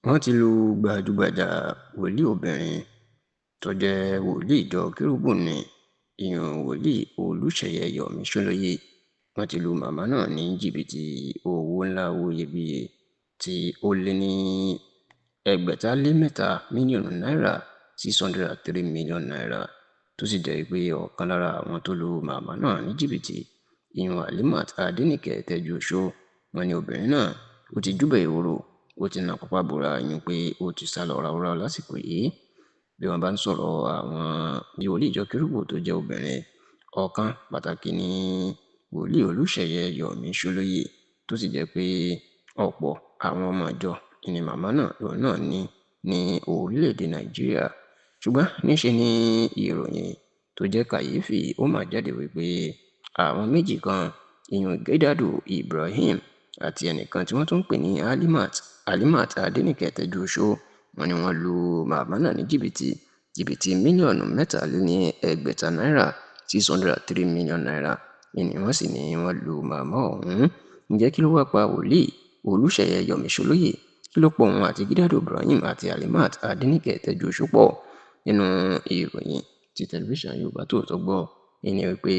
Wọ́n ti lu gbajúgbajà wòlíì obìnrin tó jẹ́ wòlíì ìjọ Kérúbù ní ìyún wòlíì Olùṣeyẹ Yomi Ṣólóyè. Wọ́n ti lu màmá náà ní jìbìtì owó ńlá, owó iyebíye tí ó lé ní 603 mílíọ̀nù náírà, ₦603 million, tó sì jẹ́ pé ọ̀kan lára àwọn tó lu màmá náà ní jìbìtì, ìyún Alimat Adenike Tẹ́júoṣó, wọ́n ní obìnrin náà ó ti júbà ehoro, ó ti na pápá bora, ìyún pé ó ti sá lọ ráúráú lásìkò yìí. Bí wọ́n bá ń sọ̀rọ̀ àwọn wòlíì ìjọ Kérúbù tó jẹ́ obìnrin, ọ̀kan pàtàkì ní wòlíì Olùṣeyẹ Yomi Ṣólóyè, tó sì jẹ́ pé ọ̀pọ̀ àwọn ọmọ ìjọ ni màmá náà lòun náà ní ní orílẹ̀-èdè Nàìjíríà. Ṣùgbọ́n níṣe ni ìròyìn tó jẹ́ kàyéfì ó mà jáde wípé àwọn méjì kan, ìyún Gidado Ibrahim àti ẹnìkan tí wọ́n tún ń pè ní Alimat Adenike Tẹ́júoṣó, wọ́n ní wọ́n lu màmá náà ní jìbìtì mílíọ̀nù 603 náírà, ₦603 million, ni wọ́n sì ní wọ́n lu màmá ọ̀hún. Ǹjẹ́ kí ló wá pa wòlíì Olùṣeyẹ Yomi Ṣólóyè? Kí ló pọ̀ òun àti Gidado Ibrahim àti Alimat Adenike Tẹ́júoṣó pọ̀? Nínú ìròyìn tí tẹlifíṣàn Yorùbá Tòótọ́ gbọ́ ni wípé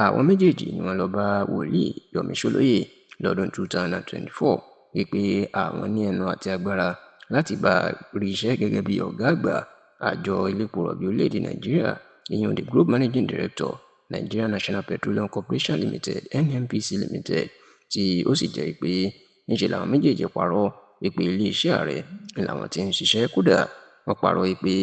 àwọn méjèèjì ni wọ́n lọ bá wòlíì Yomi Ṣólóyè lọ́dún 2024 wípé àwọn ní ẹnu àti agbára láti bá a rí iṣẹ́ gẹ́gẹ́ bí ọ̀gá àgbà àjọ elépo rọ̀bì orílẹ̀-èdè Nàìjíríà, ìyún the Group Managing Director, Nigeria National Petroleum Corporation Limited, NNPC Limited, tí ó sì jẹ́ pé níṣe làwọn méjèèjì parọ́ wípé iléeṣẹ́ ààrẹ ni làwọn ti ń ṣiṣẹ́. Kódà wọ́n parọ́ wípé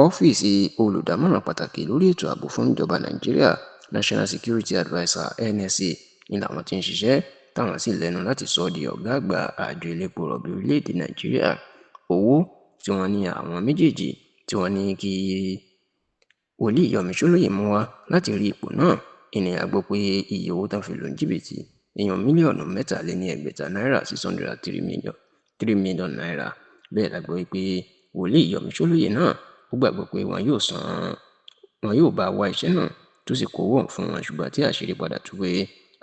ọ́fíìsì olùdámọ̀ràn pàtàkì lórí ètò ààbò fún ìjọba Nàìjíríà, National Security Adviser, NSA, ni làwọn ti ń ṣiṣẹ́, táwọn sì lẹ́nu láti sọ ọ́ di ọ̀gá àgbà àjọ elépo rọ̀bì orílẹ̀-èdè Nàìjíríà. Owó tí wọ́n ní àwọn méjèèjì tí wọ́n ní kí wòlíì Yomi Ṣólóyè mú wá láti rí ipò náà, ènìyàn gbọ́ pé iye owó tán fi lù ní jìbìtì èèyàn mílíọ̀nù 603 náírà, 603 million three million naira. Bẹ́ẹ̀ la gbọ́ pé wòlíì Yomi Ṣólóyè náà ó gbàgbọ́ pé wọn yóò san, wọn yóò bá wá iṣẹ́ náà, tó sì kó owó ọ̀hún fún wọn, ṣùgbọ́n tí àṣírí padà tú pé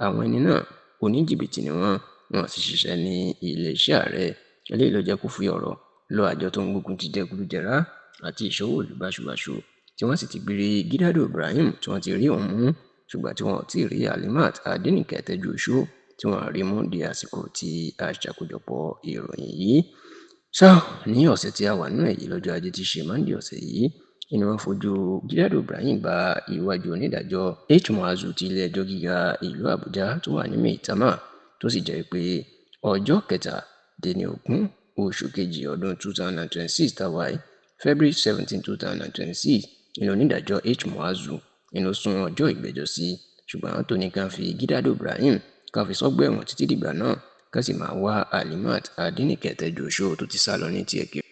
àwọn ẹni náà oníjìbìtì ni wọ́n, wọn sì ṣiṣẹ́ ní iléeṣẹ́ ààrẹ. Eléyìí ló jẹ́ kó fi ọ̀rọ̀ lọ àjọ tó ń gbógun ti jẹgúdújẹrá àti ìṣòwò ìlú báṣubàṣu, tí wọ́n sì ti gbé Gidado Ibrahim tí wọ́n ti rí òun mú, ṣùgbọ́n tí wọ́n ò tí ì rí Alimat Adenike Tẹ́júoṣó tí wọ́n rí mú di àsìkò tí a ṣàkójọpọ̀ ìròyìn yìí. Ṣá ní ọ̀sẹ̀ tí a wà nínú èyí, lọ́jọ́ Ajé tí ṣe Monday ọ̀sẹ̀ yìí ni wọ́n fojú Gidado Ibrahim bá iwájú onídàájọ́ H. Muazu ti ilé-ẹjọ́ gíga ìlú Àbújá tó wà ní Maitama, tó sì jẹ́ pé ọjọ́ 27 oṣù kejì ọdún 2026 táwa yìí, February 17, 2026, ní onídàájọ́ H. Muazu ni ló sún ọjọ́ ìgbẹ́jọ́ sí, ṣùgbọ́n tó ní kàn fi Gidado Ibrahim kàn fi sọ́gbà ẹ̀wọ̀n títí dìgbà náà, kàn sì máa wá Alimat Adenike Tẹ́júoṣó tó ti sá lọ ní tiẹ̀ kiri.